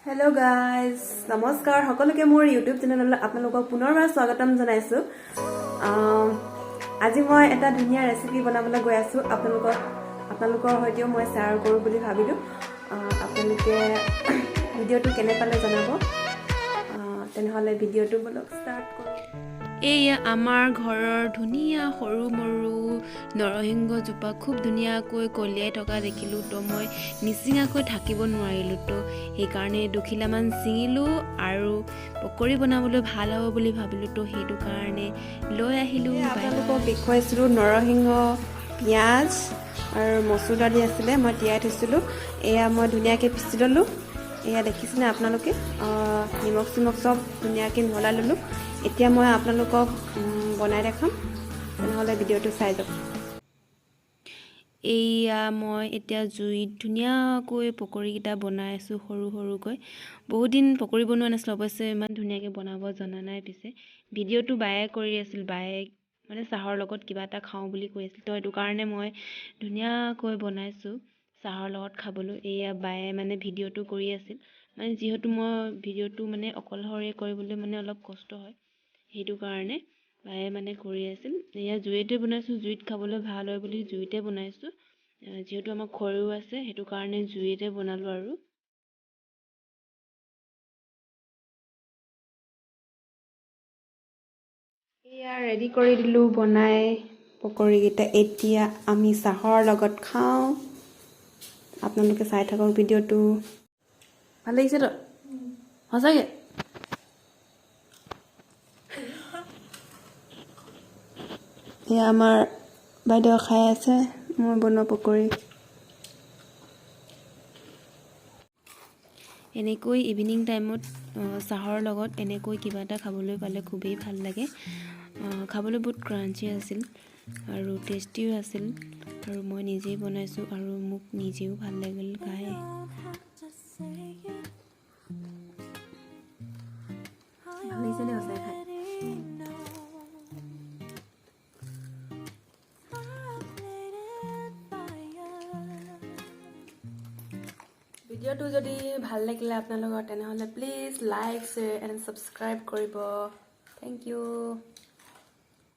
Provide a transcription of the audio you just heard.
Hello' guys, নমস্কাৰ সকলোকে। মোৰ ইউটিউব চেনেললৈ আপোনালোকক পুনৰবাৰ স্বাগতম জনাইছোঁ। আজি মই এটা ধুনীয়া ৰেচিপি বনাবলৈ গৈ আছোঁ। আপোনালোকৰ সৈতেও মই শ্বেয়াৰ কৰোঁ বুলি ভাবিলোঁ। আপোনালোকে ভিডিঅ'টো কেনে পালে জনাব। তেনেহ'লে ভিডিঅ'টো ব'লক ষ্টাৰ্ট কৰোঁ। এইয়া আমাৰ ঘৰৰ ধুনীয়া সৰু মৰু নৰসিংহজোপা খুব ধুনীয়াকৈ কলিয়াই থকা দেখিলোঁ। তো মই নিচিঙাকৈ থাকিব নোৱাৰিলোঁ, তো সেইকাৰণে দুখিলামান ছিঙিলোঁ আৰু পকৰি বনাবলৈ ভাল হ'ব বুলি ভাবিলোঁ, তো সেইটো কাৰণে লৈ আহিলোঁ। আপোনালোকক দেখুৱাইছিলোঁ, নৰসিংহ, পিঁয়াজ আৰু মচুৰ দালি আছিলে, মই তিয়াই থৈছিলোঁ। এয়া মই ধুনীয়াকৈ পিচি ল'লোঁ। এয়া দেখিছেনে আপোনালোকে? নিমখ চিমখ চব ধুনীয়াকৈ মিহলাই ল'লোঁ। এতিয়া মই আপোনালোকক বনাই দেখাম। তেনেহ'লে ভিডিঅ'টো চাই যাওক। এইয়া মই এতিয়া জুইত ধুনীয়াকৈ পকৰীকেইটা বনাই আছোঁ সৰু সৰুকৈ। বহুত দিন পকৰী বনোৱা নাছিলোঁ অৱশ্যে, ইমান ধুনীয়াকৈ বনাব জনা নাই। পিছে ভিডিঅ'টো বায়ে কৰি আছিল। বায়ে মানে চাহৰ লগত কিবা এটা খাওঁ বুলি কৈ আছিল, তো সেইটো কাৰণে মই ধুনীয়াকৈ বনাইছোঁ চাহৰ লগত খাবলৈ। এইয়া বায়ে মানে ভিডিঅ'টো কৰি আছিল। মানে যিহেতু মই ভিডিঅ'টো মানে অকলশৰীয়া কৰিবলৈ মানে অলপ কষ্ট হয়, সেইটো কাৰণে বায়ে মানে কৰি আছিল। এয়া জুইতে বনাইছোঁ, জুইত খাবলৈ ভাল হয় বুলি জুইতে বনাইছোঁ। যিহেতু আমাৰ খৰিও আছে, সেইটো কাৰণে জুইতে বনালোঁ। আৰু এয়া ৰেডি কৰি দিলোঁ বনাই পকৰীকেইটা। এতিয়া আমি চাহৰ লগত খাওঁ। আপোনালোকে চাই থাকক ভিডিঅ'টো। ভাল লাগিছে তো সঁচাকৈ। এয়া আমাৰ বাইদেউ খাই আছে মই বনোৱা পকৰী। এনেকৈ ইভিনিং টাইমত চাহৰ লগত এনেকৈ কিবা এটা খাবলৈ পালে খুবেই ভাল লাগে। খাবলৈ বহুত ক্ৰাঞ্চি আছিল আৰু টেষ্টিও আছিল আৰু মই নিজেই বনাইছোঁ আৰু মোক নিজেও ভাল লাগিল খাই। ভাল লাগিছে দেই সঁচাই খাই। ভিডিঅ'টো যদি ভাল লাগিলে আপোনালোকৰ, তেনেহ'লে please like, share and subscribe কৰিব। Thank you.